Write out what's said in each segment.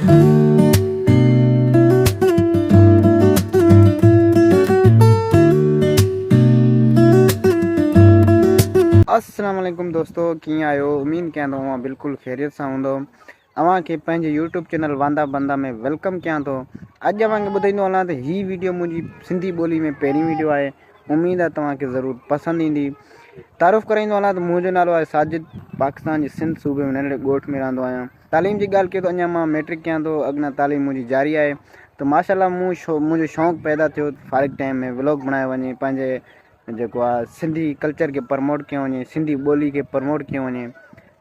السلام عليڪم دوستو ڪيئن آهيو اميد ڪيان ٿو اوهان بلڪل خيريت سان هوندو اوهان کي پنهنجي يوٽيوب چينل واندا بندا ۾ welcome ڪيان ٿو اڄ اوهان کي ٻڌائيندو هلان ته هي ويڊيو منهنجي سنڌي ٻولي ۾ پهرين ويڊيو آهي اميد آهي توهان کي ضرور پسند ايندي تعارف ڪرائيندو هلان ته منهنجو نالو آهي ساجد پاڪستان جي سنڌ صوبي ۾ ننڍڙي ڳوٺ ۾ رهندو آهيان تعليم جي ڳالهه ڪيو ته اڃا مان ميٽرڪ ڪيان ٿو اڳنا تعليم منهنجي جاري آهي ته ماشاءالله مون شو منهنجو شوق پيدا ٿيو فارغ ٽائيم ۾ ولاگ بڻايو وڃي پنهنجي جيڪو آهي سنڌي ڪلچر کي پرموٽ ڪيو وڃي سنڌي ٻولي کي پرموٽ ڪيو وڃي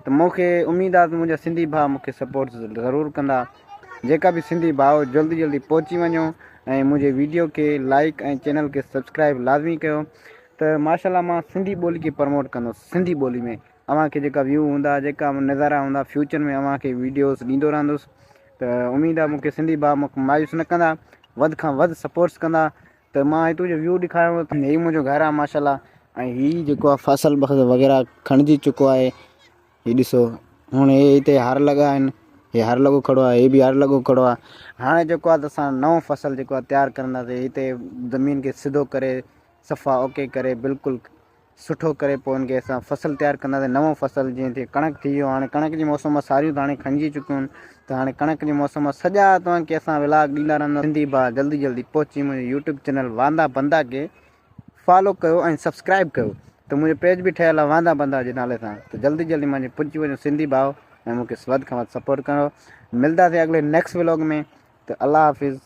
ته مون کي اميد آ ته منهنجا سنڌي ڀاء مون کي سپورٽ ضرور ڪندا جيڪا به سنڌي ڀاء جلدي جلدي پهچي وڃو ۽ منهنجي ويڊيو کي لائڪ ۽ چينل کي سبسڪرائب لازمي ڪيو ته ماشاءالله مان سنڌي ٻولي کي پرموٽ ڪندس سنڌي ٻولي ۾ اوهان کي جيڪا ويو هوندا جيڪا نظارا هوندا فيوچر ۾ اوهان کي ويڊيوز ڏيندو رهندس ته اميد آ مون کي سنڌي ڀاء مون کي مايوس نه ڪندا وڌ کان وڌ سپورٽس ڪندا ته مان هتو جو ويو ڏيکاريان ٿو هي منهنجو گهر آهي ماشاءالله ۽ هي جيڪو آهي فصل بصل وغيره کڻجي چڪو آهي هي ڏسو هاڻي هي هتي هر لڳا آهن هي هر لڳو کڙو آهي هي به هر لڳو کڙو آهي هاڻي جيڪو آهي ته اسان نئون فصل جيڪو آهي تيار ڪرنداسي هتي زمين کي سڌو ڪري صفا اوڪي ڪري بلڪل سٺو ڪري پوء ان کي اسان فصل تيار ڪنداسين نئون فصل جيئن ٿي ڪڻڪ ٿي ويو هاڻي ڪڻڪ جي موسم آهي ساريون ته هاڻي کڻجي چڪيون آهن ته هاڻي ڪڻڪ جي موسم آهي سڄا توهان کي اسان ولاگ ڏيندا رهندا سنڌي ڀاء جلدي جلدي پهچي منهنجو يوٽيوب چينل واندا بندا کي فالو ڪيو ۽ سبسڪرائب ڪيو ته منهنجو پيج به ٺهيل آهي واندا بندا جي نالي سان ته جلدي جلدي منهنجي پهچي وڃو سنڌي ڀاء ۽ مون کي وڌ کان وڌ سپورٽ ڪرو ملداسين اڳلي نيڪسٽ ولاگ ۾ ته الله حافظ.